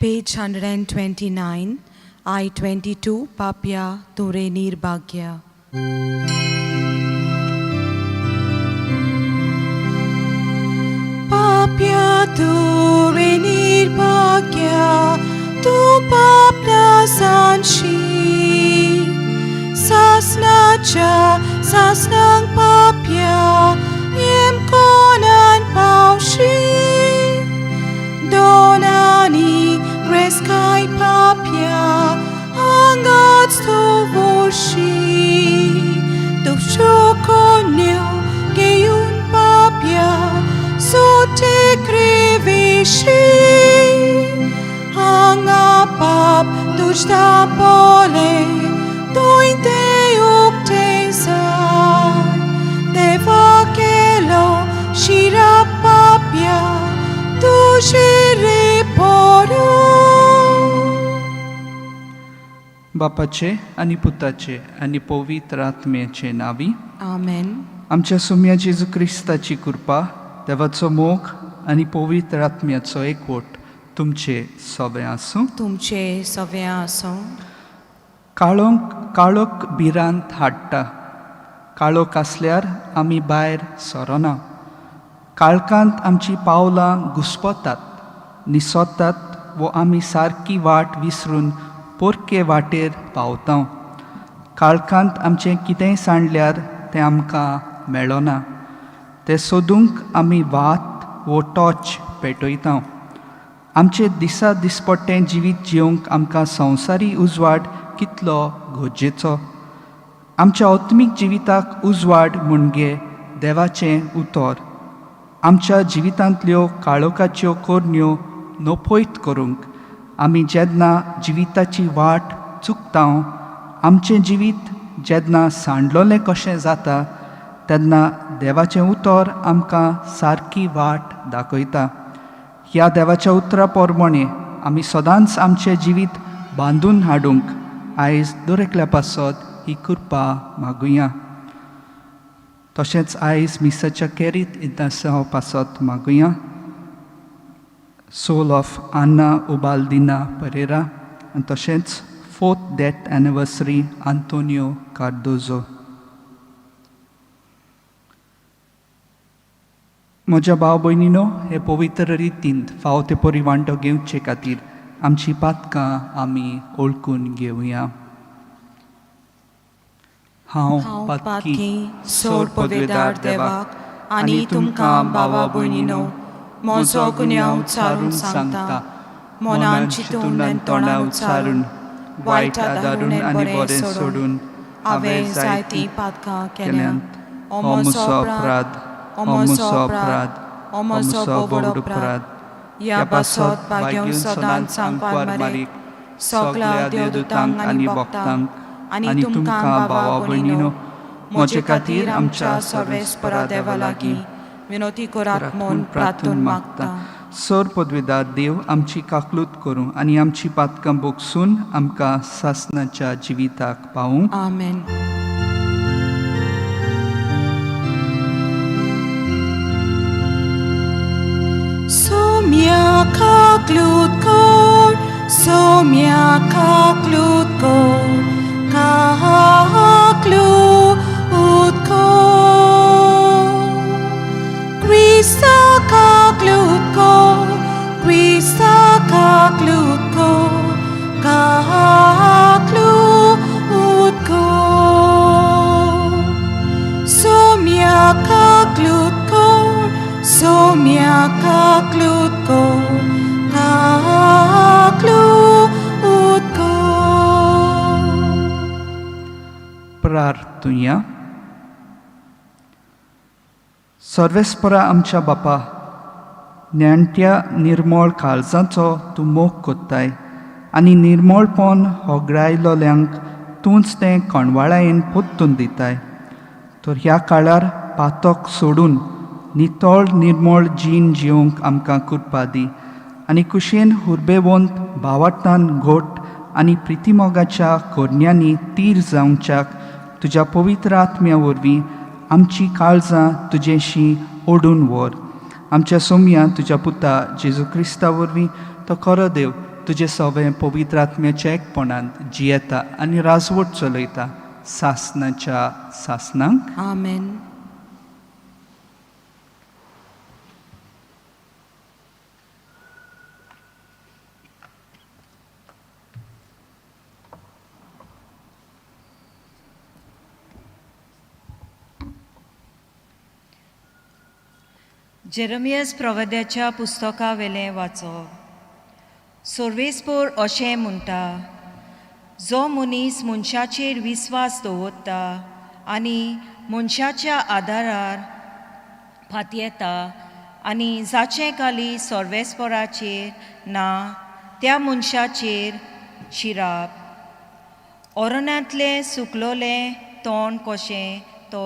Page 129, I-22, Papya Ture Nirbhagya. Papya Ture Nirbhagya, Tu Papna Sanshi, Sasnacha, Sasnang Papya, Yem Konan Paushi. Donani Reskai Papya, Angat Tovoshi, Dovchokonil, Geyun Papya, Sote Krivishi, Anga Pap, Dujda Pole, Dointe Uktesa, Deva Kelo, Shira Papya, Tujere Poro. बापाचे आनी पुताचे आनी पवित्र आत्म्याचे नांवी. Amen. आमच्या सोम्या जेजू क्रिस्ताची कृपा, देवाचो मोग आनी पवित्र आत्म्याचो एकवट तुमचे सोबें आसूं. तुमचे सगळे आसूं. काळोख काळोख भिरांत हाडटा. काळोख आसल्यार आमी भायर सरना. काळखांत आमचीं पावलां घुस्पतात, निसोतात वो आमी सारकी वाट विसरून पोरके वाटेर पावता. काळखांत आमचें कितेंय सांडल्यार तें आमकां मेळना. तें सोदूंक आमी वात वो टॉर्च पेटयता. आमचे दिसा दिसपट्टें जिवीत जिवंक आमकां संवसारी उजवाड कितलो गरजेचो. आमच्या आत्मीक जिविताक उजवाड म्हणजे देवाचें उतर. आमच्या जिवितांतल्यो काळोखाच्यो करण्यो नपयत करूंक आमी जेन्ना जिविताची वाट चुकता, आमचें जिवीत जेन्ना सांडलोलें कशें जाता, तेन्ना देवाचें उतर आमकां सारकी वाट दाखयता. ह्या देवाच्या उतरा प्रमाणे आमी सदांच आमचें जिवीत बांदून हाडूंक आयज दर एकल्या पासत ही कृपा मागुया. तशेंच आयज मिसाच्या केरीत इनासांव पासत मागुया. सोल ऑफ आन्ना उबालदिना परेरा आनी तशेंच fourth death anniversary Antonio Cardozo. म्हज्या भाव भयणीनो, हे पवित्र रितींत फावो ते परी वांटो घेवचे खातीर आमची पातकां आमी ओळखून घेवया. हांव हांव पातकी पातकी सोड पदवेदार देवाक आनी तुमकां भावा भयणीनो म्हजो गुन्यांव उच्चारून सांगता. मनान चिंतून आनी तोंडान उच्चारून, वायट आदारून आनी बरें सोडून हांवें जायतीं पातकां केल्यांत. हो म्हजो अपराध, हो म्हजो अपराध, हो म्हजो व्हड अपराध. ह्या पासत भाग्यवंत सदांच सांगपार मारीक, सगळ्या देवदूतांक आनी भक्तांक आनी तुमकां भावा भयणीनो म्हजे खातीर आमच्या सर्वेस्परा देवा लागीं विनोती करात म्हूण प्रार्थून मागता. सर पदवेदार देव आमची काकलूत करूं आनी आमची पातकां बोगसून आमकां सासनाच्या जिविताक पावूं. आमेन. Somia kaklut kor, somia kaklut kor, kaklut kor. Krista kaklut kor, Krista kaklut kor, kaklut kor. Somia kaklut kor, somia kaklut kor, kaklut kor. प्रार्थुया. सर्वेस्परा आमच्या बापा, नेण्ट्या निर्मळ काळजाचो तूं मोग कोत्ताय आनी निर्मळपण होगडायलोल्यांक तूंच तें कणवाळायेन पोत्तून दिताय. तर ह्या काळार पातक सोडून नितळ निर्मळ जीण जिवंक आमकां कृपा दी आनी कुशेन हुर्बेवंत भावार्थान घोट आनी प्रितीमोगाच्या करण्यांनी तीर जावच्याक तुज्या पवित्र आत्म्या वरवीं आमची काळजां तुजेशी ओडून व्हर. आमच्या सोमया तुज्या पुता जेजू क्रिस्ता वरवीं, तो खरो देव, तुज्या तुजें सवें पवित्र आत्म्याच्या एकपणांत जियेता आनी राजवट चलयता सासनाच्या सासनाक. आमेन. जेरमियस प्रवाद्याच्या पुस्तकावेलें वाचप. सोर्वेस्पोर अशें म्हणटा, जो मनीस मनशाचेर विस्वास दवरता आनी मनशाच्या आदारार फातयेता आनी जाचें काली सोर्वेस्पोराचेर ना त्या मनशाचेर शिराप. ओरणांतलें सुकलोलें तोंड कशें तो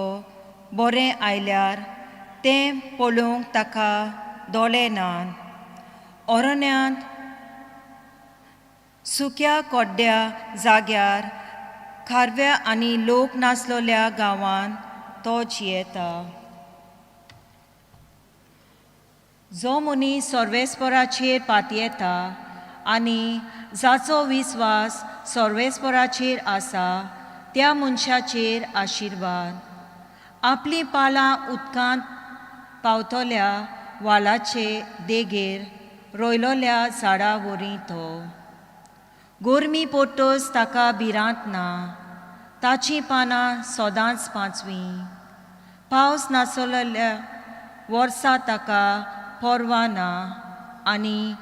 बरें आयल्यार तें पळोवंक ताका दोळे नात. ओरण्यांत सुक्या कोड्ड्या जाग्यार खारव्या आनी लोक नासलोल्या गांवांत तो जियेता. जो मनीस सोर्वेस्पोराचेर पातयेता आनी जाचो विस्वास सोर्वेस्पोराचेर आसा त्या मनशाचेर आशिर्वाद. आपलीं पालां उदकांत पावतल्या वालाचे देगेर रोयलोल्या झाडा वरी तो. गोरमी पोटोस ताका भिरांत ना, ताचीं पानां सदांच पांचवीं. पावस नासलेल्या वर्सा ताका पर्वा ना आनी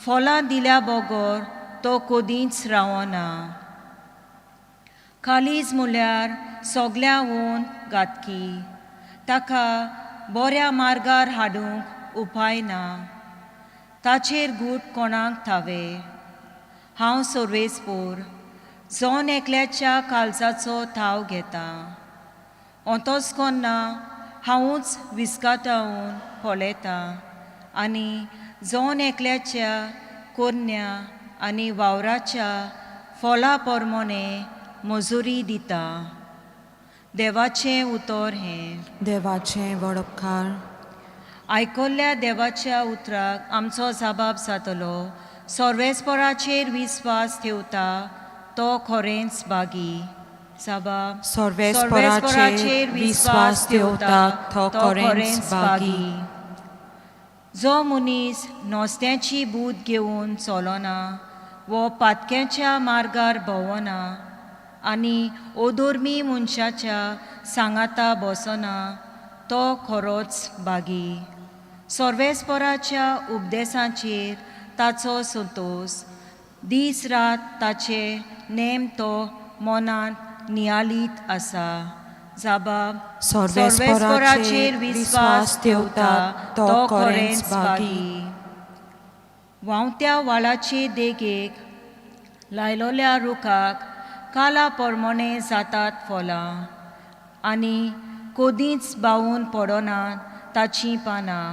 फळां दिल्या बगर तो कदींच रावना. कालीज म्हळ्यार सगल्याहून घातकी, ताका बऱ्या मार्गार हाडूंक उपाय ना. ताचेर गूट कोणाक थावे. हांव सोर्वेस्पोर जॉन एकल्याच्या काळजाचो थाव घेता. अंतोस कोन्ना हांवूच विस्काटावन पळयतां आनी जॉन एकल्याच्या कोरन्या आनी वावराच्या फळा प्रमाणे मजुरी दिता. देवाचें उतर हें. देवाचें वडपकार. आयकल्ल्या देवाच्या उतराक आमचो जबाब जातलो. सोर्वेस्पोराचेर विस्वास ठेवता तो खरेंच बागी. जबाब. सोर्वेस्पोराचेर विस्वास ठेवता तो खरेंच बागी. जो मनीस नुस्त्याची बूद घेवन चलना वो पातक्याच्या मार्गार भोंवना आनी ओदोर्मी मनशाच्या सांगाता बसना तो खरोच बागी. सोर्वेस्पोराच्या उपदेसाचेर ताचो संतोस. दीस रात ताचे नेम तो मनांत नियालीत आसा. जाबाब. सोर्वेस्पोराचेर विस्वास ठेवता तो खरेंच बागी. व्हांवत्या व्हाळाचे देगेक लायलोल्या रुखाक काला प्रमाणे जातात फळां आनी कदींच बावून पडनात ताचीं पानां.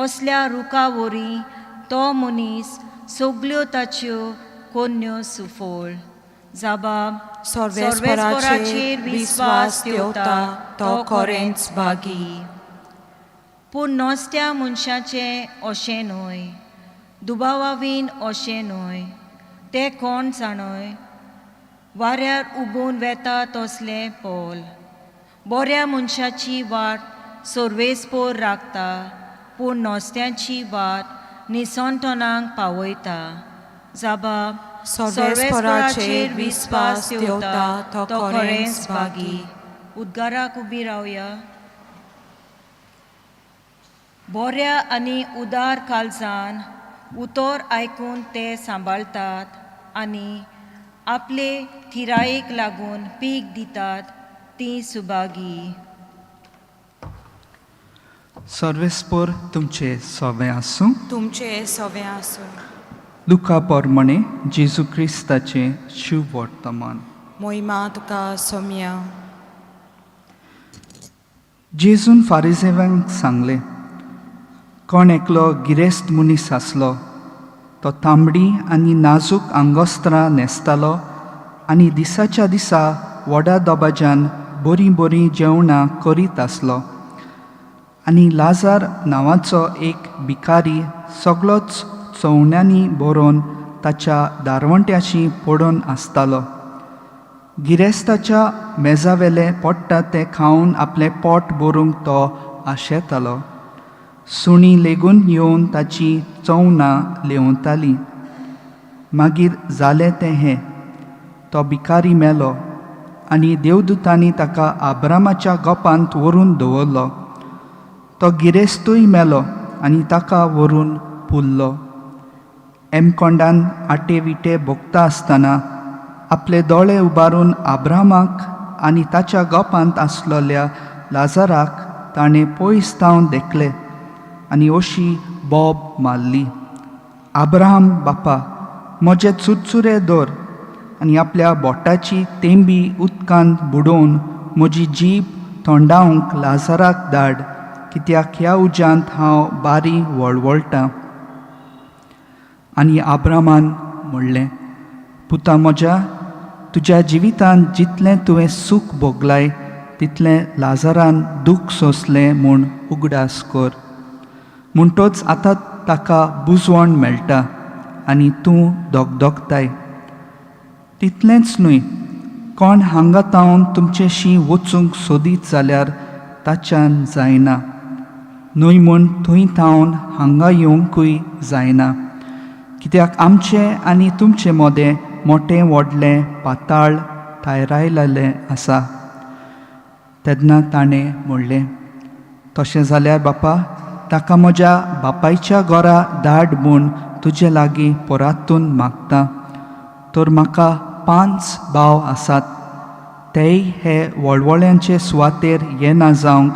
असल्या रुखा वरी तो मनीस सगल्यो ताच्यो कोन्यो सुफळ. जबाब. सोर्वेस्पोराचेर विस्वास ठेवता तो खरेंच बागी. पूण नुस्त्या मनशाचें अशें न्हय, दुबावावीन अशें न्हय, तें कोण जाणय वाऱ्यार उबून वेता तसलें पोल. बऱ्या मनशाची वाट सोर्वेस्पोर राखता, पूण नुस्त्याची वाट निसंटनाक पावयता. जबाब. सोर्वेस्पोराचेर विस्वास ठेवता तो खरेंच बागी. उद्गाराक उबी रावया. बऱ्या आनी उदार काळजान उतर आयकून ते सांबाळतात आनी आपले थिरायेक लागून पीक दितात ती सुभागी. सर्वेस्पोर तुमचे सवें आसूं. तुमचे सवें आसूं. लुका प्रमाणे जेजू क्रिस्ताचें शुभवर्तमान. मोहिमा तुका सोम्या. जेजून फारिजेवांक सांगलें, कोण एकलो गिरेस्त मनीस आसलो, तो तांबडी आनी नाजूक आंगोस्त्रां न्हेसतालो आनी दिसाच्या दिसा व्हडा दबाज्यान बरीं बरीं जेवणां करीत आसलो. आनी लाजार नांवाचो एक भिकारी सगळोच चवण्यांनी भरोन ताच्या दारवंट्याशी पडून आसतालो. गिरेस्ताच्या मेजावेलें पडटा तें खावन आपलें पोट भरूंक तो आशेतालो. सुणीं लेगून येवन ताची चवनां लेंवतालीं. मागीर जालें तें हें, तो भिकारी मेलो आनी देवदूतांनी ताका आब्रामाच्या गोपांत व्हरून दवरलो. तो गिरेस्तूय मेलो आनी ताका व्हरून पुरलो. एमकोंडान आटे विटे भोगता आसतना आपले दोळे उबारून आब्रामाक आनी ताच्या गोपांत आसलेल्या लाजराक ताणें पयस थावन देखले आनी अशी बोब मारली, आब्राहाम बापा, म्हजे चुरचुरे दवर आनी आपल्या बोटाची तेंबी उदकांत बुडोवन म्हजी जीब थोंडावंक लाजराक धाड, कित्याक ह्या उज्यांत हांव बारी वळवळटां. आनी आब्रामान म्हणलें, पुता म्हज्या, तुज्या जिवितांत जितलें तुवें सूख भोगलाय तितलें लाजरान दूख सोंसलें म्हूण उगडास कर. म्हणटोच आतां ताका बुजवण मेळटा आनी तूं दगदगताय. तितलेंच न्हय, कोण हांगा तावन तुमचेशी वचूंक सोदीत जाल्यार ताच्यान जायना, न्हय म्हूण थंय थावन हांगा येवंकूय जायना, कित्याक आमचे आनी तुमचे मदें मोटें व्हडलें पाताळ थारायलेलें आसा. तेन्ना ताणें म्हणलें, तशें जाल्यार बापा, ताका म्हज्या बापायच्या घरा धाड म्हूण तुजे लागीं परातून मागता. तर म्हाका 5 भाव आसात, तेय हे वळवळ्यांचे सुवातेर येना जावंक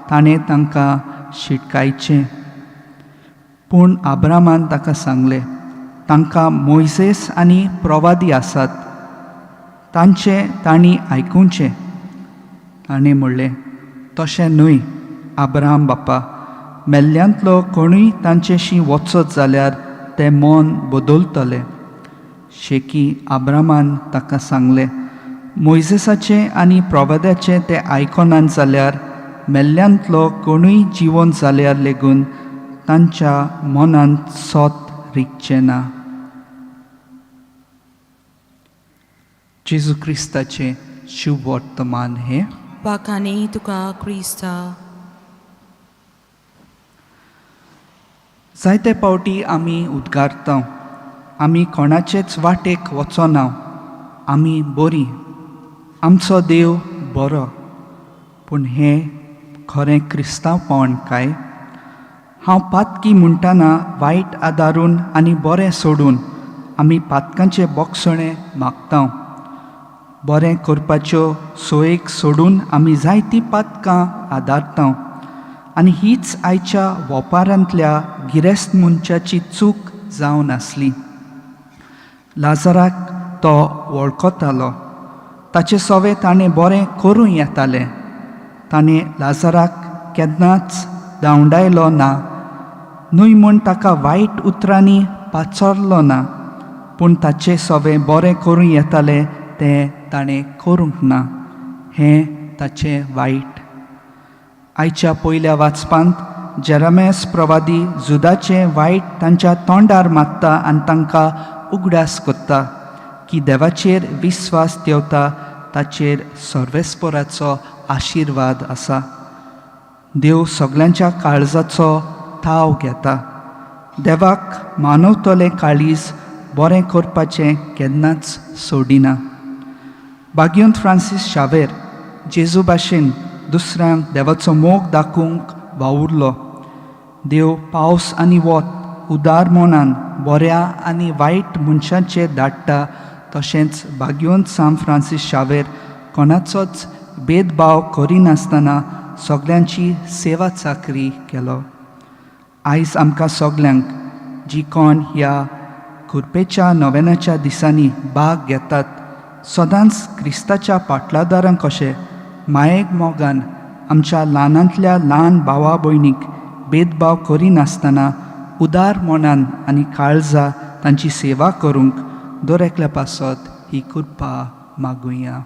ताणें तांकां शिटकायचें. पूण आब्रामान ताका सांगलें, तांकां मोयसेस आनी प्रवादी आसात, तांचें तांणी आयकुचें. ताणें म्हणलें, तशें न्हय आब्राम बापा, मेल्ल्यांतलो कोणूय तांचेशी वचत जाल्यार तें मन बदलतलें. शेकी आब्रामान ताका सांगलें, मोयजेसाचें आनी प्रवाद्याचें तें आयकनात जाल्यार मेल्ल्यांतलो कोणूय जिवन जाल्यार लेगून तांच्या मनांत सोत रिगचें ना. जेजू क्रिस्ताचें शुभवर्तमान हें. वाखाणी तुका क्रिस्ता. जायते पावटी आमी उद्गारता, आमी कोणाचेच वाटेक वचना, आमी बरीं, आमचो देव बरो. पूण हें खरें क्रिस्तांवपण काय? हांव पातकी म्हणटना वायट आदारून आनी बरें सोडून आमी पातकांचे बोगसणें मागता. बरें करपाच्यो सोयेक सोडून आमी जायतीं पातकां आदारता. आनी हीच आयच्या वपारांतल्या गिरेस्त मनशाची चूक जावन आसली. लाजराक तो वळखतालो, ताचे सवे ताणें बरें करूं येतालें. ताणें लाजराक केन्नाच धांवडायलो ना, न्हय म्हूण ताका वायट उतरांनी पाचरलो ना, पूण ताचे सवे बरें करूं येतालें तें ताणें करूंक ना, हें ताचें वायट. आयच्या पयल्या वाचपांत जेरामेस प्रवादी जुदाचें वायट तांच्या तोंडार मारता आनी तांकां उगडास करता की देवाचेर विस्वास देवता, ताचेर सर्वेस्पराचो आशिर्वाद आसा. देव सगल्यांच्या काळजाचो थाव घेता. देवाक मानवतलें काळीज बरें करपाचें केन्नाच सोडिना. बाग्योंत फ्रांसीस शावेर जेजू भाशेन दुसऱ्यांक देवाचो मोग दाखोवंक वावुरलो. देव पावस आनी वत उदार मनान बऱ्या आनी वायट मनशांचेर धाडटा, तशेंच बाग्योंत सांत फ्रांसीस शावेर कोणाचोच भेदभाव करिनासतना सगल्यांची सेवा चाकरी केलो. आयज आमकां सगल्यांक जी कोण ह्या कुरपेच्या नवेनाच्या दिसांनी भाग घेतात, सदांच क्रिस्ताच्या पाटलादारांक कशें मायेक मोगान आमच्या ल्हानांतल्या ल्हान भावा भयणीक भेदभाव करिनासतना उदार मनान आनी काळजा तांची सेवा करूंक दर एकल्या पासत ही कृपा मागुया.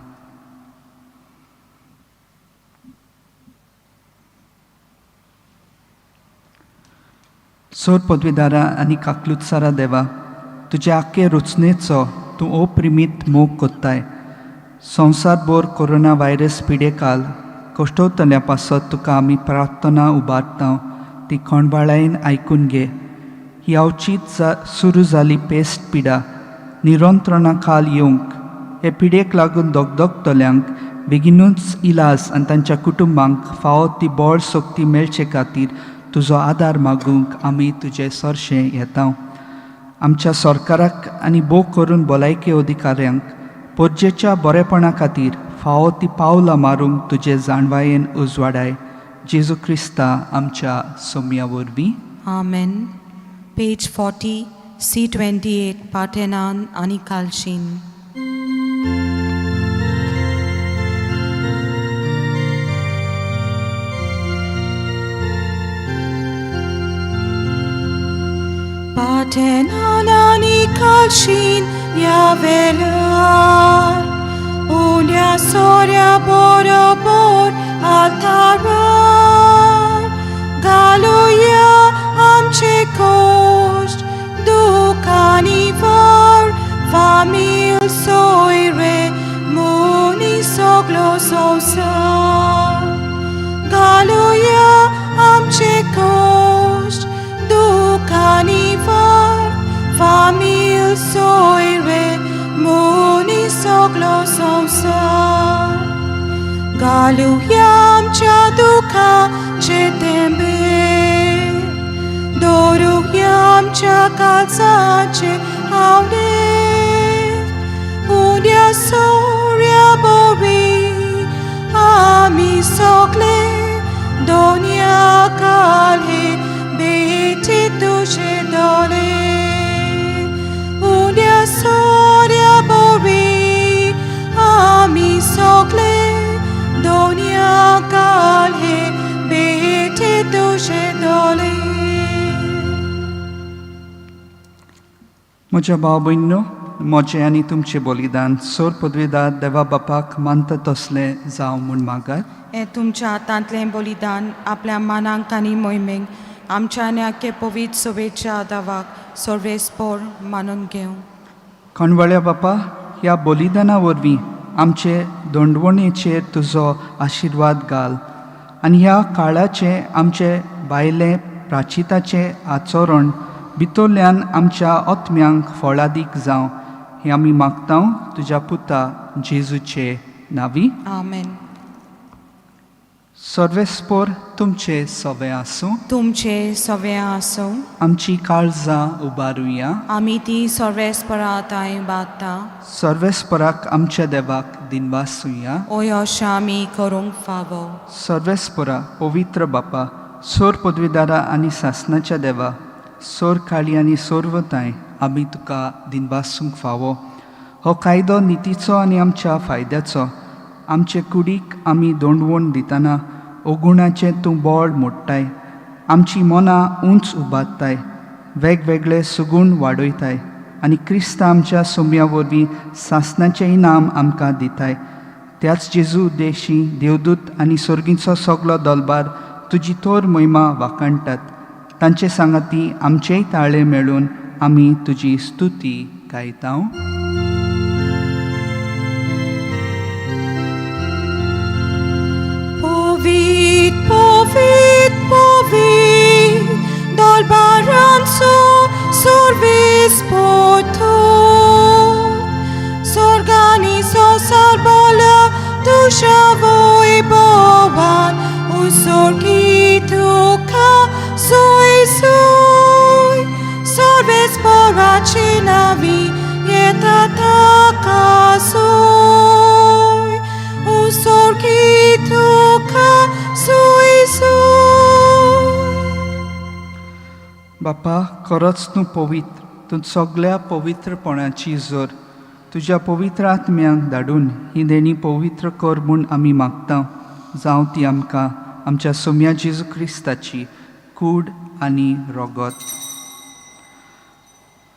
सोर पदवीदारा आनी काकलुत्सारा देवा, तुजे आख्खे रचनेचो तूं अप्रिमीत मोग कोत्ताय. संवसारभर कोरोना व्हायरस पिडेकाल कश्टवतल्या पासत तुका आमी प्रार्थना उबारता, ती खणबाळायेन आयकून घे. ही अवचीत सुरू जाली पेस्ट पिडा निरंत्रणा खाल येवंक हे पिडेक लागून दगदगतल्यांक बेगिनूच इलाज आनी तांच्या कुटुंबांक फावो ती बळ शक्ती मेळचे खातीर तुजो आदार मागूंक आमी तुजे सरशें येता. आमच्या सरकाराक आनी भोव करून भलायकी अधिकाऱ्यांक पोरजेच्या बरेपणा खातीर फावो ती पावलां मारूंक तुजे जाणवायेन उजवाडाय. जेजू क्रिस्ता आमच्या सोम्या वरवीं. आमेन. पेज 40, C28, पाटेनान आनी कालशीन. पाटेनान आनी कालशीन ह्या वेळार उण्या सोऱ्या बरोबर आल्तारार घालुया आमचे कोश्ट दुखांनी वार फामील सोयरे मुनी सगलो संवसार. घालुया आमचे कोश्ट दुखांनी वार फामील सोयरे मुनी सगलो संवसार. घालुया आमच्या दुखाचे तेंबे दवरुया आमच्या काळजाचे आवडे उद्या सोऱ्या बोरी आमी सगळे दोनया काले बेटी तुजे दोले. उद्या सोऱ्या बोरी आमी सगळे दोनया काले बेटी तुजे दोले. म्हज्या भाव भयणीनो, म्हजें आनी तुमचें बलिदान सोर पदवेदार देवा बापाक मानता तसलें जावं म्हूण मागात. हें तुमच्या हातांतलें बलिदान आपल्या मानांक आनी मोहिमेक आमच्या आनी आख्खे पवित्र सभेच्या दावाक सर्वेस्पोर मानून घेवं. खणवळ्या बापा, ह्या बलिदाना वरवीं आमचे दंडवणेचेर तुजो आशिर्वाद घाल आनी ह्या काळाचें आमचे भायलें प्राचिताचें आचरण भितरल्यान आमच्या आत्म्यांक फळादीक जावं हें आमी मागता तुज्या पुता जेजूचे नांवी. आमेन. सर्वेस्पोर तुमचे सवे आसूं. तुमचे सवे आसूं. आमची काळजां उबारुया. आमी ती सर्वेस्परा तांय बाता. सर्वेस्पराक आमच्या देवाक दिनवासुया. ओय अशें आमी करूंक फावो. सर्वेस्परा पवित्र बापा, सोर पदवीदारा आनी सासनाच्या देवा, सोर काळी आनी सोरवताय आमी तुका दिनवासूंक फावो. हो कायदो नितीचो आनी आमच्या फायद्याचो. आमचे कुडीक आमी दोंडवण दितना अगुणाचें तूं बळ मोडटाय, आमची मनां उंच उबारताय, वेगवेगळे सुगूण वाडयताय आनी क्रिस्त आमच्या सोम्या वरवीं सासनाचें इनाम आमकां दिताय. त्याच जेजू उद्देशी देवदूत आनी सर्गीचो सगलो दलबार तुजी थोर महिमा वाखाणटात. तांचे सांगाती आमचेय ताळे मेळून आमी तुजी स्तुती गायता. Povit, povit, povit, dal baranzo sorvis poto. S'organizo sarbola tusha voi boban, un sorgito ca soi soi. Sorves poracinavi, yetata soi. Un sorgito ca soi soi. बापा, खरोच तूं पवित्र, तूं सगळ्या पवित्रपणाची जोर. तुज्या पवित्र आत्म्यांक धाडून ही देणी पवित्र कर म्हूण आमी मागता. जावं ती आमकां आमच्या सोम्या जेजू क्रिस्ताची कूड आनी रोगत.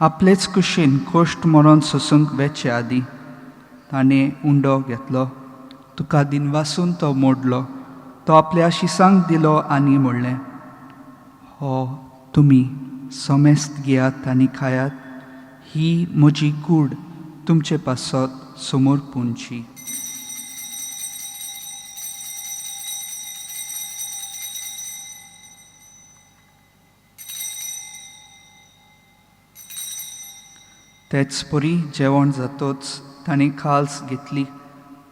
आपलेच कुशीन कोश्ट मरोन सोसूंक वेचे आदीं ताणें उंडो घेतलो, तुका दिनवासून तो मोडलो, तो आपल्या शिसांक दिलो आनी म्हणलें, हो तुमी समेस्त घेयात आनी खायात, ही म्हजी कूड तुमचे पासत समोर पुंची. तेच परी जेवण जातोच ताणें खाल्स घेतली,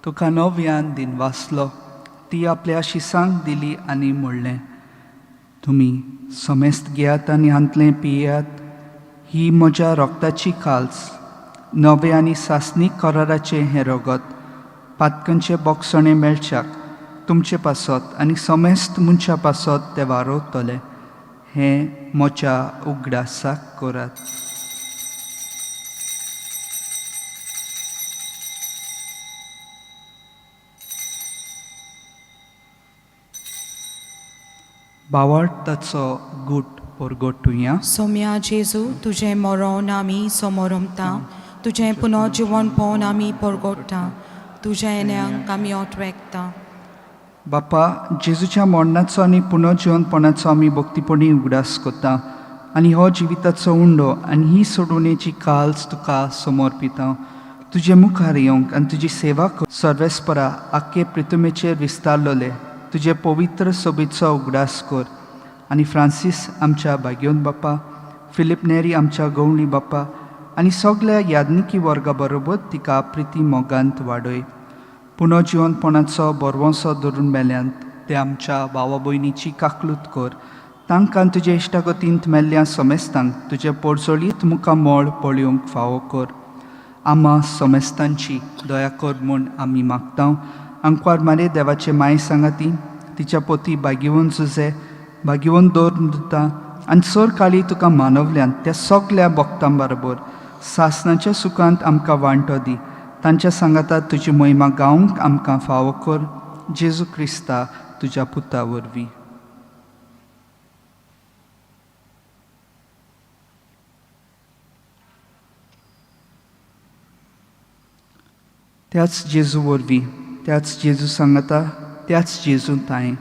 तुका नव्यान दिन वाचलो, ती आपल्या शिसांक दिली आनी म्हणलें, तुमी समेस्त घेयात आनी हांतलें पियात, ही म्हज्या रोगताची खाल्स, नवे आनी सासणीक कराराचें हें रगत पातकांचें बोगसणें मेळच्याक तुमचे पासत आनी समेस्त मनशा पासत तें वारोवतलें. हें म्हज्या उगडासाक करात. बावडताचो गूट परगटुया. सोम्या जेजू, तुजें मरण आमी समोरमता, तुजें पुनर्जिवन पळोवन आमी परगोट्टा, तुज्या येण्याक आमी ओटवेकता. बापा, जेजूच्या मरणाचो आनी पुनर्जिवनपणाचो आमी भक्तीपणी उगडास करता आनी हो जिविताचो उंडो आनी ही सोडवणेची काल्स तुका समर्पिता. तुजे मुखार येवंक आनी तुजी सेवा कर सर्वेस्परा आख्खे प्रितुमेचेर विस्तारलोले तुजे पवित्र सोबीचो उगडास कर आनी फ्रांसीस आमच्या भाग्योन बाप्पा, फिलीप नेरी आमच्या गवळी बाप्पा आनी सगल्या याज्ञिकी वर्गा बरोबर तिका प्रिती मोगांत वाडय. पुनर्जिवनपणाचो बरवंसो धरून मेल्यांत ते आमच्या भावा भयणीची काकलूत कर. तांकां तुजे इश्टागतींत मेल्ल्या समेस्तांक तुजे पोरजोळीत मुखामळ पळोवंक फावो कर. आमा समेस्तांची दया कर म्हूण आमी मागता. आंकवार मारे देवाचे माय सांगाती तिच्या पोती भागीवन जुजे भागीवन दवर दिता आनी सर काळी तुका मानवल्यान त्या सगल्या भक्तां बरोबर सासणाच्या सुखांत आमकां वांटो दी. तांच्या सांगाता तुजी महिमा गावंक आमकां फावो कर. जेजू क्रिस्ता तुज्या पुता वरवीं. त्याच जेजू वरवीं, त्याच जेजू सांगाता, त्याच जेजू तांय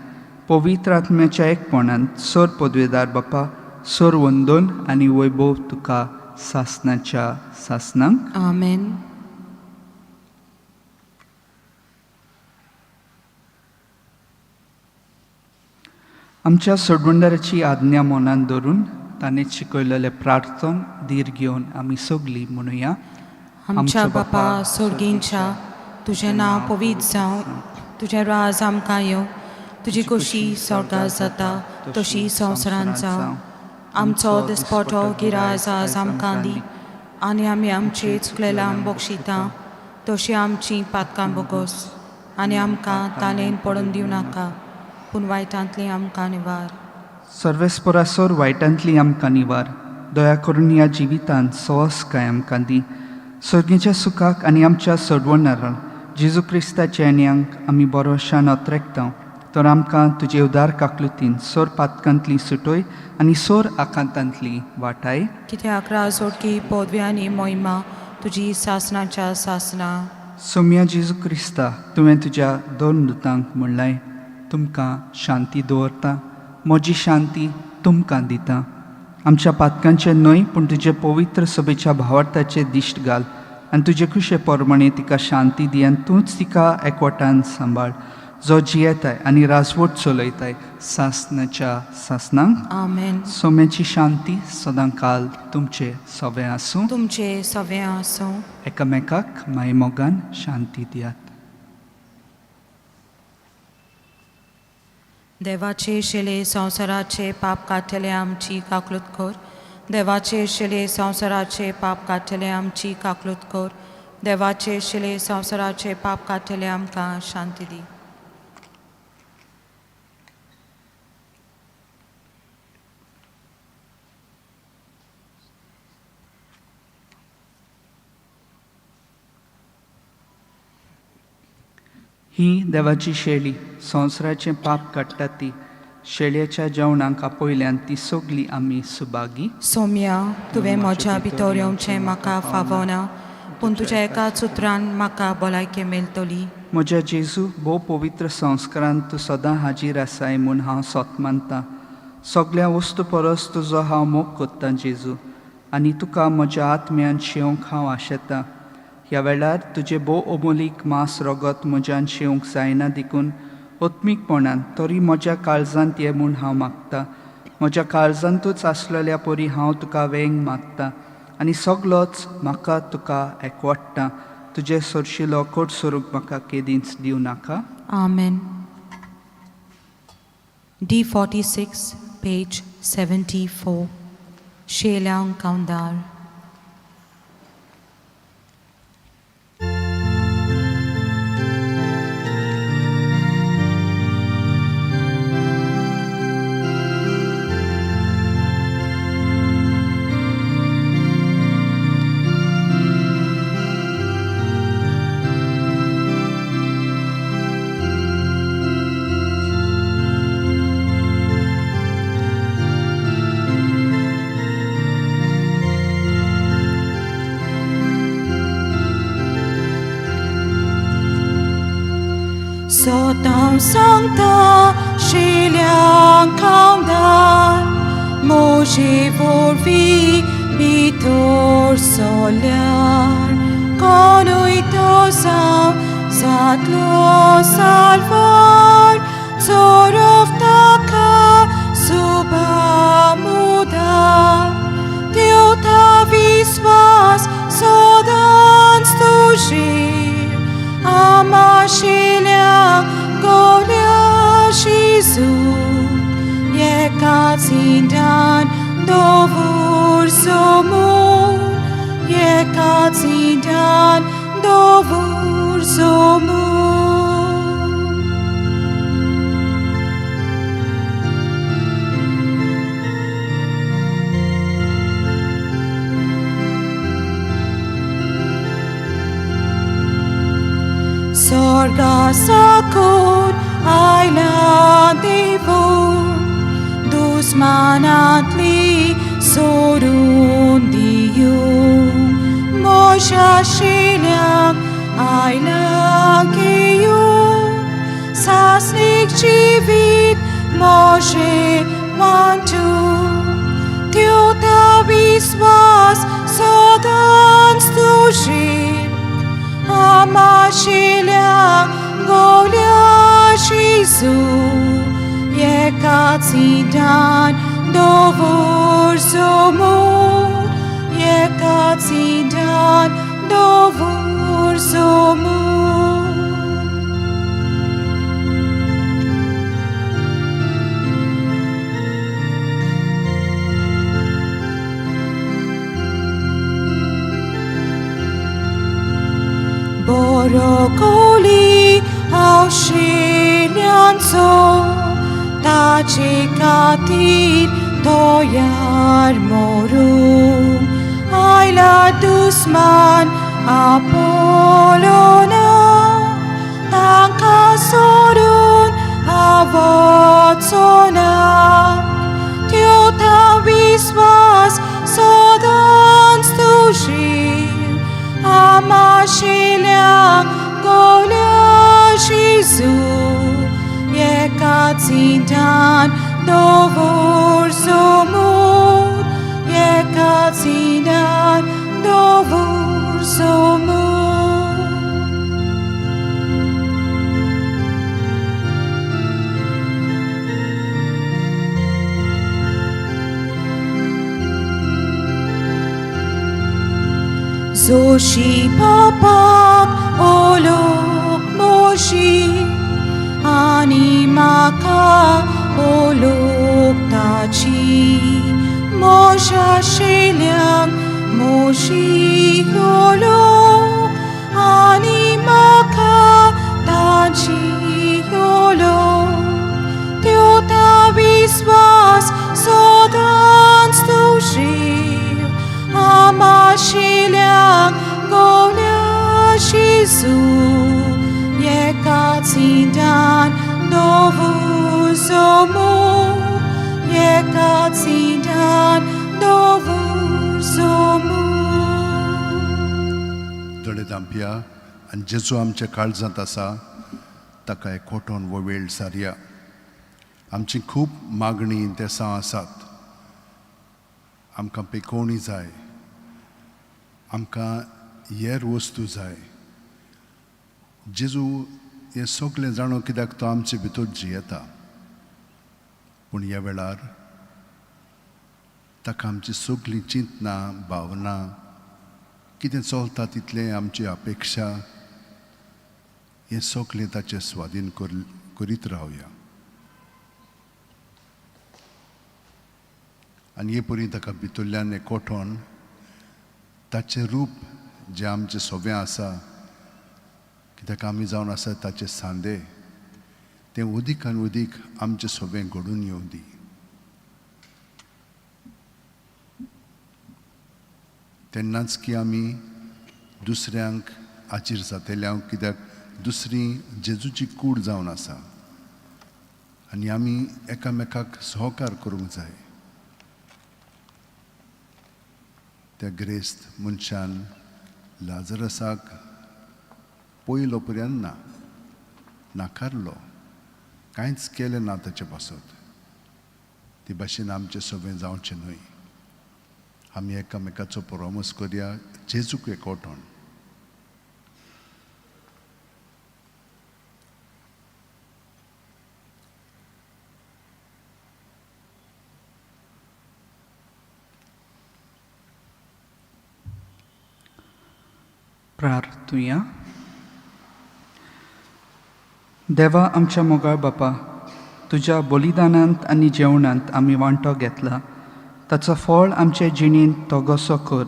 पवित्र आत्म्याच्या एकपणान सर पदवेदार बापा, सर वंदन आनी वैभव तुका सासणाच्या सासणांक. आमेन. आमच्या सोडवणदाराची आज्ञा मनान धरून ताणें शिकयलेलें प्रार्थन धीर घेवन आमी सगलीं म्हणुया. आमच्या बापा सोर्गींच्या, तुजें नांव पवित्र जावं, तुजें राज आमकां येवं, तुजी खोशी स्वर्गार जाता तशी संवसारांत जावं. आमचो दिसपटो गिराज आज आमकां दी आनी आमी आमचे चुकलेलां बक्षिता तशी आमची पातकां बोगोस आनी आमकां तालेन पडून दिवं नाका, पूण वायटांतली आमकां निवार. सर्वेस्परासोर वायटांतली आमकां निवार. दया करून ह्या जिवितांत सहजकाय आमकां दी. सर्गीच्या सुखाक आनी आमच्या सोडवणारा जेजू क्रिस्ताच्या येण्यांक आमी बरोशान अत्रेकता. तर आमकां तुजे उदार काकलुतीन सोर पातकांतली सुटोय आनी सोर आकांतांतली वाटाय. कित्याक राजोडकी पदवी आनी मोहिमा तुजी सासणाच्या सासणा. सोम्या जेजू क्रिस्ता, तुवें तुज्या दोन दुतांक म्हणलाय, तुमकां शांती दवरता, म्हजी शांती तुमकां दिता. आमच्या पातकांचें न्हय पूण तुजे पवित्र सभेच्या भावार्थाचें दिश्ट घाल आनी तुजे खुशे प्रमाणे तिका शांती दी आनी तूंच तिका एकवटान सांबाळ, जो जियेताय आनी राजवट चलयताय सासणाच्या सासणांक. आमेन. सोम्याची शांती सदां काल तुमचे सवे आसूं. तुमचे सवे आसूं. एकामेकाक मायमोगान शांती दियात. देवाचे शिले संवसाराचे पाप काडटले आमची काकलूत कर. देवाचे शिले संवसाराचे पाप काडटले आमची काकलूत कर. देवाचे शिले संवसाराचे पाप काडटले आमकां शांती दी. ही देवाची शेळी संवसाराचें पाप काडटा ती शेळयेच्या जेवणाक आपयल्यान ती सगली आमी सुभागी. सोम्या, तुवें म्हज्या भितर येवचें म्हाका फावना, पूण तुज्या एकाच उतरान म्हाका भलायकी मेळटली. म्हज्या जेजू, भोव पवित्र संस्कारान तूं सदां हाजीर आसाय म्हूण हांव सोत मानता. सगल्या वस्तू परस तुजो हांव मोग कोत्तां जेजू, आनी तुका म्हज्या आत्म्यान शेवंक हांव आशेतां. ह्या वेळार तुजें भोव अमोलीक मांस रगत म्हज्यान शेवंक जायना देखून आत्मीकपणान तरी म्हज्या काळजांत ये म्हूण हांव मागता. म्हज्या काळजांतूच आसलेल्या परी हांव तुका वेंग मागता आनी सगलोच म्हाका तुका एकवडटा. तुजें सरशिलो कोट सरूंक म्हाका केदींच दिवं नाका. Amen. D46, page 74. Shelang Kaundar. Sotang sangta shiliang kaundar Moje vorvi bitor solar Konuito sam zatlo salvar Zorov taka subamudar Teota viswas sodan stujir Amashilia Golia Shizu Yekatzindan Dovur Somur Yekatzindan Dovur Somur. Sorga sakon ayla devon Dusmanatli sorun diyum Mosha shilam ayla giyum Sasnik chivit Moshe mantu Teota viswas sodan stujim Amashilia Golia Shizu Yekatzindan Dovur Somur Yekatzindan Dovur Somur. Borokoli auxilianzo Tachikatir toyar morum Ayla dusman Apolona Tankasorun avotsona Teota viswas sodan stujir Amashilia Golia Shizu Yekatzindan Dovur Somur Yekatzindan Dovur Somur. Zoshi papak olok moshi Animaka olok tachi Mosha shiliang moshi olok Animaka tachi olok Teota viswas sodan stujir Amashilia Golia Shizu Yekatzindan Dovur Somur Yekatzindan Dovur Somur. Dale दामप्या आनी जेजू आमच्या काळजांत आसा ताका एकवटोन वो वेळ सारया. आमची खूब मागणी तेसां आसात. आमकां पेकोवणी जाय. आमकां हेर वस्तू जाय. जेजू हें सगळें जाणो, कित्याक तो आमचे भितर जियेता. पूण ह्या वेळार ताका आमची सगळीं चिंतनां, भावना, कितें चलता तितलें आमची अपेक्षा, हें सगळें ताचे स्वाधीन करीत रावया आनी हे परी ताका भितरल्यान एकवटोन ताचें रूप जें आमचें सोबें आसा, कित्याक आमी जावन आसा ताचे सांदे, तें उदीक आनी उदीक आमचें सोबें घडून येवं दी. तेन्नाच की आमी दुसऱ्यांक आचीर जातले हांव, कित्याक दुसरी जेजूची कूड जावन आसा आनी आमी एकामेकाक सहकार करूंक जाय. त्या ग्रेस्त मनशान लाजरसाक पयलो पर्यंत ना नाकारलो, कांयच केलें ना ताचे पासत. ते भाशेन आमचें सगळें जावचें न्हय. आमी एकामेकाचो परामर्श करया जेजूक एकवटोन. प्रार्थुया. देवा आमच्या मोगाळ बापा, तुज्या बलिदानांत आनी जेवणांत आमी वांटो घेतला, ताचो फळ आमचे जिणेंत तो गोसो कर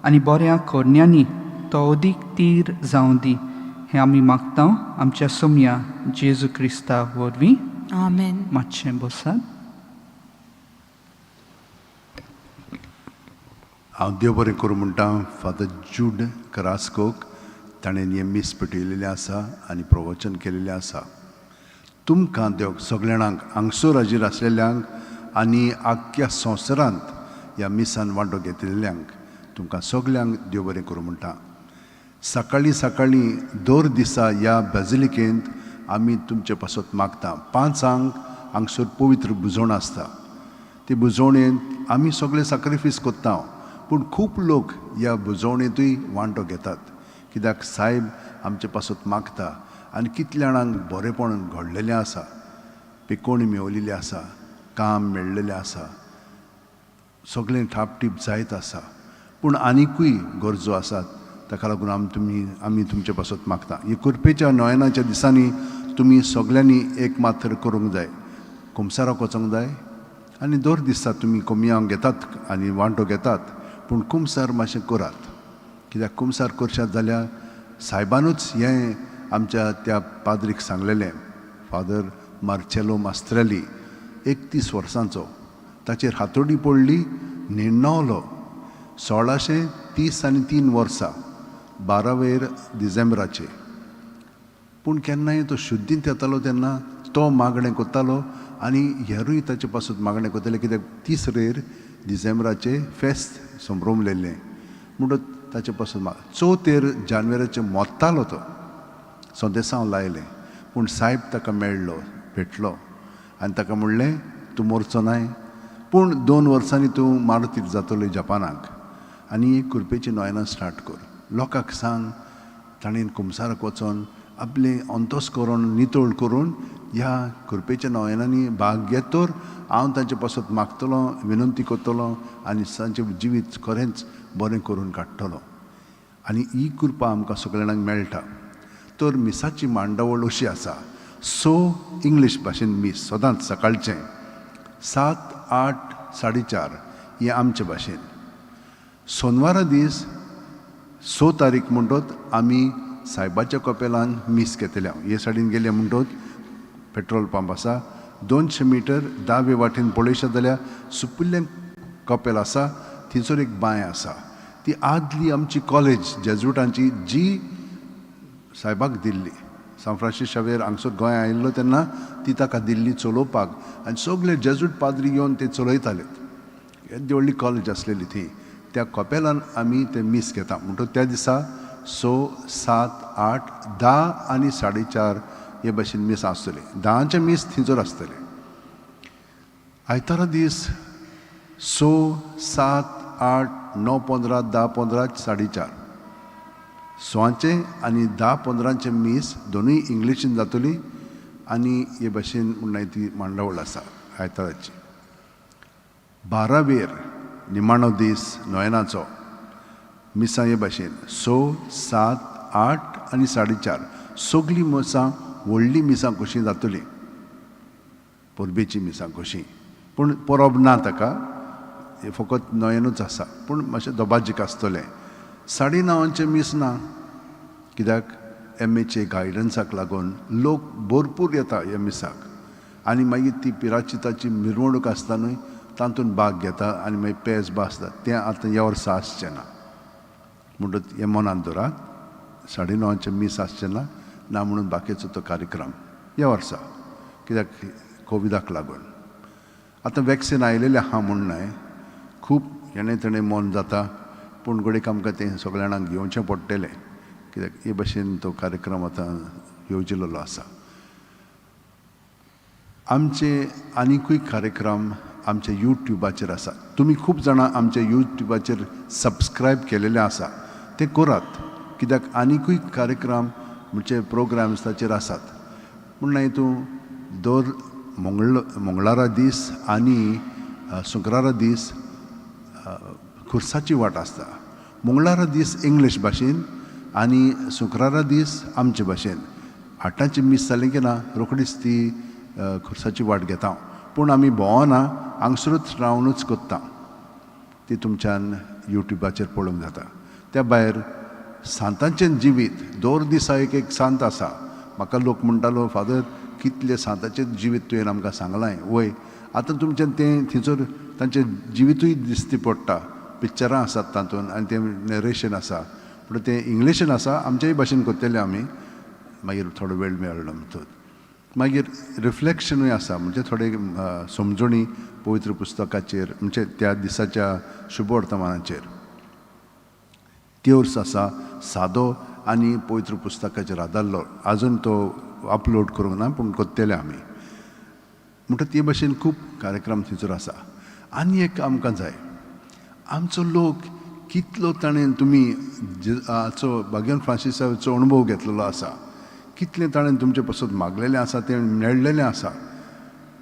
आनी बऱ्या कोरण्यांनी तो अदीक तीर जावं दी, हें आमी मागता आमच्या सोमया जेजू क्रिस्ता वरवीं. आमेन. मातशें बसात. हांव देव बरें करूं म्हणटा फादर जूड करास्कोक, ताणें हें मीस पेटयलेलें आसा आनी प्रवचन केलेलें आसा. तुमकां देव सगळ्यांक हांगसर हाजीर आसलेल्यांक आनी आख्ख्या संवसारांत ह्या मिसान वांटो घेतलेल्यांक तुमकां सगल्यांक देव बरें करूं म्हणटा. सकाळीं सकाळीं दर दिसा ह्या बेजिलिकेंत आमी तुमचे पासत मागता. 5 हांगसर पवित्र बुजवण आसता. ते बुजवणेंत आमी सगळे साक्रिफीस करता, पूण खूब लोक ह्या बुजवणेंतूय वांटो घेतात, कित्याक सायब आमचे पासत मागता आनी कितल्या जाणांक बरेंपण घडलेलें आसा, पिकोणी मेवलेली आसा, काम मेळ्ळेलें आसा, सगळें थापटीप जायत आसा, पूण आनिकूय गरजो आसात. ताका लागून आमी तुमचे पासत मागता. हे कुरपेच्या नोयनाच्या दिसांनी तुमी सगळ्यांनी एक मात्र करूंक जाय, कुमसाराक वचोंक जाय आनी दर दिसा तुमी कोमियांव घेतात आनी वांटो घेतात, पूण कुमसार मातशें करात, कित्याक कुमसार करशात जाल्यार सायबानूच हें आमच्या त्या पाद्रीक सांगलेलें, फादर मार्चेलो मास्त्रेली, 31 वर्सांचो, ताचेर हातोडी पडली, न्हिण्णवलो. 1633 वर्सां 12 डिसेंबराचे. पूण केन्नाय तो शुद्धींत येतालो तेन्ना तो मागणें करतालो आनी हेरूय ताचे पासून मागणें करताले, कित्याक 30 डिसेंबराचे फेस्त संभ्रमलेलें म्हणटच ताचे पासून 4 जानेवारीचे मोत्तालो तो, संदेसांव लायलें, पूण सायब ताका मेळ्ळो, भेटलो आनी ताका म्हणलें तूं मोरचो नाय, पूण 2 वर्सांनी तूं मारुतीक जातलो जपानाक आनी एक कुरपेची नोयनां स्टार्ट कर, लोकांक सांग ताणें कुमसाराक वचोन आपलें अंतोस करून नितळ करून ह्या कुरपेच्या नोयनांनी भाग घेत तर हांव तांचे पासत मागतलो, विनंती करतलो आनी तांचें जिवीत खरेंच बरें करून काडटलो. आनी ही कृपा आमकां सगळ्यांक मेळटा. तर मिसाची मांडावळ अशी आसा, 6 इंग्लीश भाशेन मीस सदांच सकाळचें 7, 8, 4:30 हें आमचे भाशेन. सोनवारा दीस 6 तारीख म्हणटत आमी सायबाच्या कपेलान मीस घेतल्या. हे सायडीन गेले म्हणटत पेट्रोल पंप आसा, 200 मिटर दावे वाटेन पळयशात जाल्यार सुपुल्लें कपेल आसा, थंयसर एक बांय आसा, ती आदली आमची कॉलेज जेजुटांची जी सायबाक दिल्ली, सांत फ्रांसीस शावेर हांगसर गोंया आयिल्लो तेन्ना ती ताका दिल्ली चलोवपाक आनी सगळे जेजूट पाद्री येवन ते चलयताले. येदी व्हडली कॉलेज आसलेली थंय, त्या कपेलान आमी तें मीस घेता. म्हणटकच त्या दिसा 6, 7, 8, 10 आनी 4:30 हे भाशेन मीस आसतलें. 10 मीस थंयसर आसतलें. आयतारा दीस 6, 7, 8, 9:15, 10:15, 4:30. 6 आनी 10:15 मीस दोनूय इंग्लिशीन जातली आनी हे भाशेन म्हणल्यार ती मांडावळ आसा आयताराची. 12वेर निमाणो दीस नोयनाचो मिसां हे भाशेन 6, 7, 8 आनी 4:30 सगळीं मिसां व्हडलीं मिसां कशीं जातलीं, परबेचीं मिसां कशीं. पूण परब ना ताका, हें फकत नोयनूच आसा, पूण मातशें दबाजीक आसतलें. 9:30 मीस ना, कित्याक एम एचे गायडन्साक लागून लोक भरपूर येता ह्या मिसाक आनी मागीर ती पिराचिताची मिरवणूक आसता न्हय तातूंत भाग घेता आनी मागीर पेज आसता तें आतां ह्या वर्सा आसचें ना. म्हणटच हें मनांत दवरात, 9:30 मीस आसचें ना, ना म्हणून बाकीचो तो कार्यक्रम ह्या वर्सा, कित्याक कोविडाक लागून. आतां वॅक्सिन आयलेलें आहा म्हूण न्हय, खूब हेणें तेणें मन जाता, पूण घडयेक आमकां तें सगळ्या जाणांक घेवचें पडटलें, कित्याक हे भाशेन तो कार्यक्रम आतां येवजिल्लो आसा. आमचे आनिकूय कार्यक्रम आमच्या यूट्यूबाचेर आसा. तुमी खूब जाणां आमच्या यूट्यूबाचेर सबस्क्रायब केलेले आसा, ते करात, कित्याक आनिकूय कार्यक्रम म्हणजे प्रोग्राम्स ताचेर आसात. पूण मागीर तूं दर मंगळारा दीस आनी शुक्रारा दीस खुर्साची वाट आसता. मंगळारा दीस इंग्लीश भाशेन आनी शुक्रारा दीस आमचे भाशेन. 8ांची मीस जालें की ना रोखडीच ती खुर्साची वाट घेता, पूण आमी भोंवना, हांगसरूच रावनूच कोत्ता. ती तुमच्यान यूट्यूबाचेर पळोवंक जाता. त्या भायर सांतांचें जिवीत दर दिसा एक एक सांत आसा. म्हाका लोक म्हणटालो, फादर कितले सांताचें जिवीत तुवें आमकां सांगलां. वय, आतां तुमच्यान तें थंयसर तांचें जिवितूय दिसती पडटा, पिक्चरां आसात तातूंत आनी तें नरेशन आसा, पूण तें इंग्लिशीन आसा, आमचेय भाशेन करतले आमी मागीर थोडो वेळ मेळ्ळो म्हणटच. मागीर रिफ्लेक्शनूय आसा, म्हणजे थोडे समजणी पवित्र पुस्तकाचेर, म्हणजे त्या दिसाच्या शुभवर्तमानाचेर. त्योर्स आसा सादो आनी पवित्र पुस्तकाचेर आदारलो, आजून तो अपलोड करूंक ना, पूण करतले आमी. म्हणटा ते भाशेन खूब कार्यक्रम थंयसर आसा. आनी एक आमकां जाय, आमचो लोक कितलो ताणें तुमी हाचो भाग्यन फ्रांसिसाचो अणभव घेतलेलो आसा, कितलें ताणें तुमचे पासत मागलेलें आसा, तें मेळ्ळेलें आसा.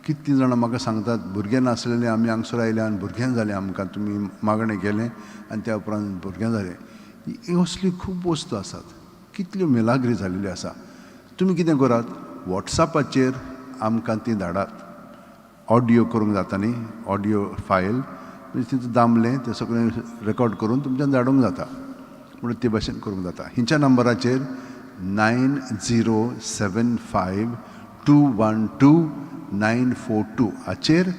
कितलीं जाणां म्हाका सांगतात, भुरगें नासलेलें आमी हांगसर आयले आनी भुरगें जालें आमकां, तुमी मागणें केलें आनी त्या उपरांत भुरगें जालें. ह्यो असल्यो खूब वस्तू आसात, कितल्यो मिलाग्री जाल्ल्यो आसा. तुमी कितें करात, वॉट्सॅपाचेर आमकां ती धाडात, ऑडियो करूंक जाता न्ही, ऑडियो फायल म्हणजे तितून दामलें तें सगळें रेकॉर्ड करून तुमच्यान धाडूंक जाता, म्हणून ते भाशेन करूंक जाता. हिंच्या नंबराचेर 9075 212 942 हाचेर,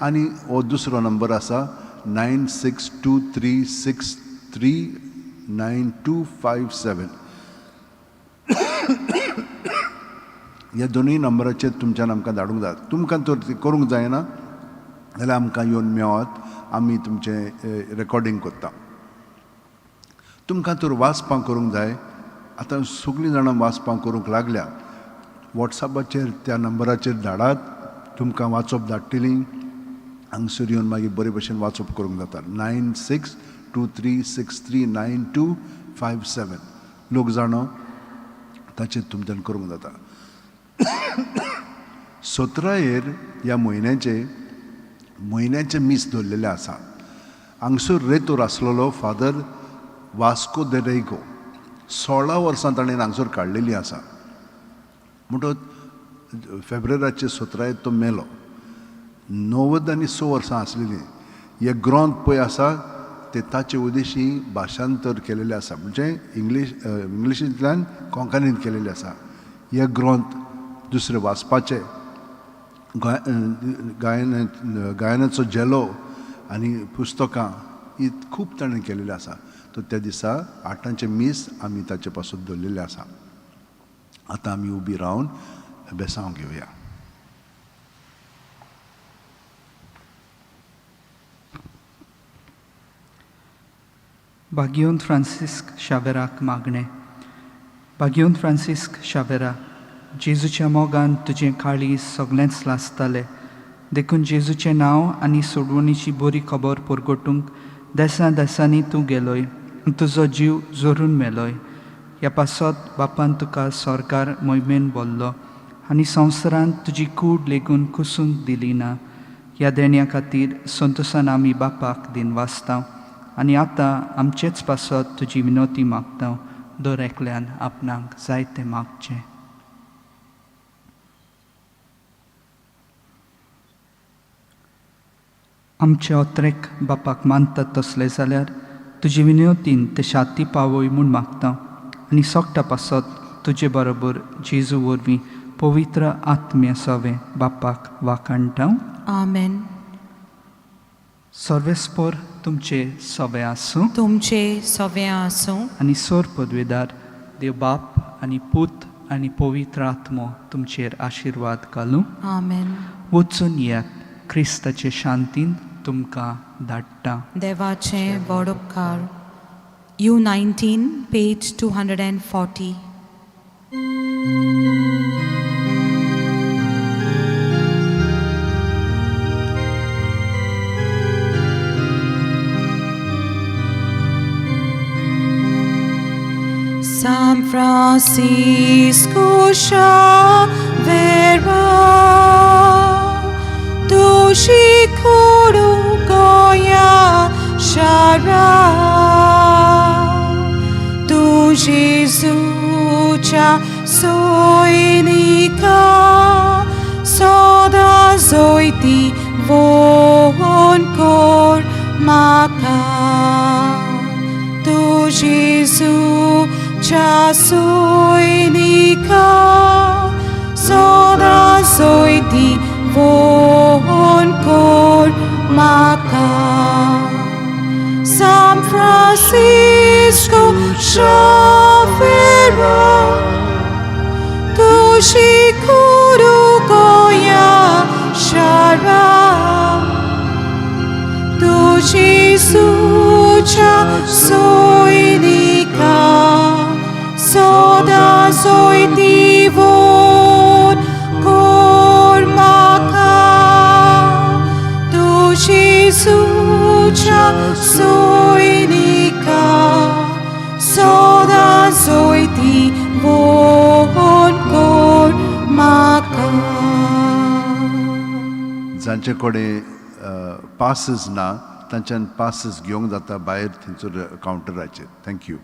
आनी हो दुसरो नंबर आसा 9623 63 9257. ह्या दोनूय नंबराचेर तुमच्यान आमकां धाडूंक जाता. तुमकां तर ती करूंक जायना जाल्यार आमकां येवन मेळत, आमी तुमचें रेकॉर्डींग करता. तुमकां तर वाचपां करूंक जाय, आतां सगळीं जाणां वाचपां करूंक लागल्या, वॉट्सॅपाचेर त्या नंबराचेर धाडात, तुमकां वाचप धाडटलीं. हांगसर येवन मागीर बरे भशेन वाचप करूंक जाता. 9623 63 9257 लोक जाणो ताचेर तुमच्यान करूंक जाता. 17 ह्या म्हयन्याचे मीस दवरलेलें आसा. हांगसर रेतोर आसलेलो फादर वास्को the Rego, 16 वर्सां ताणें हांगसर काडलेलीं आसा. म्हणटच फेब्रेराचे 17 तो मेलो, 96 वर्सां आसलेलीं. हे ग्रंथ पळय आसा ते ताचे उद्देशी भाशांतर केलेले आसा, म्हणजे इंग्लिशींतल्यान कोंकणींत केलेले आसा. हे ग्रंथ दुसरे वाचपाचे, गायनाचो झेलो आनी पुस्तकां ही खूब ताणें केलेली आसा. तर त्या दिसा 8ांचें मीस आमी ताचे पासून दवरलेलें आसा. आतां आमी उबी रावन बेसांव घेवया. भाग्योन फ्रांसिस्क शावेराक मागणें. भाग्योन फ्रांसिस्क शावेरा, जेजूच्या मोगान तुजें काळीज सगळेंच लासतालें, देखून जेजूचें नांव आनी सोडवणीची बरी खबर परगटूंक देसां देसांनी तूं गेलोय आनी तुजो जीव जोरून मेलोय. ह्या पासत बापान तुका सरकार मोहिमेन बोल्लो आनी संवसारांत तुजी कूड लेगून कुसूंक दिली ना. ह्या देण्या खातीर संतोसान आमी बापाक दिन वाचता आनी आतां आमचेच पासत तुजी विनोती मागता. दर एकल्यान आपणाक जाय तें मागचें. आमचे अत्रेक बापाक मानतात तसले जाल्यार तुजे विनोतीन ते शाती पावय म्हूण मागता आनी सोगटा पासत तुजे बरोबर जेजू वरवीं पवित्र आत्म्या सवें बापाक वाखाणटा. आमेन. सर्वेस्पोर तुमचे सवे आसूं. तुमचे सवे आसूं. आनी सोर पदवेदार देव बाप आनी पूत आनी पवित्र आत्मो तुमचेर आशिर्वाद घालूं. आमेन. वचून येत, क्रिस्ताचे शांतीन तुमकां धाडटा. देवाचें व्हड उपकार. U19, page 240. San Francisco Xavier, तुजी कोडू गोंया शारा, तूं जेजूच्या सैनिका, सदां जैती वोन कर म्हाका. तूं जेजूच्या सैनिका, सदां जैती वोन कर म्हाका. San Francisco Xavier, तुजी कुरू गोंया शारा, तूं जेजूच्या सैनिका, सदां जैती वोन कर म्हाका. तूं जेजूच्या सैनिका, सदां जैती वोन कर म्हाका. जांचे कडेन पासीस ना तांच्यान पासीस घेवंक जाता भायर थंयसर कावंटराचेर. Thank you.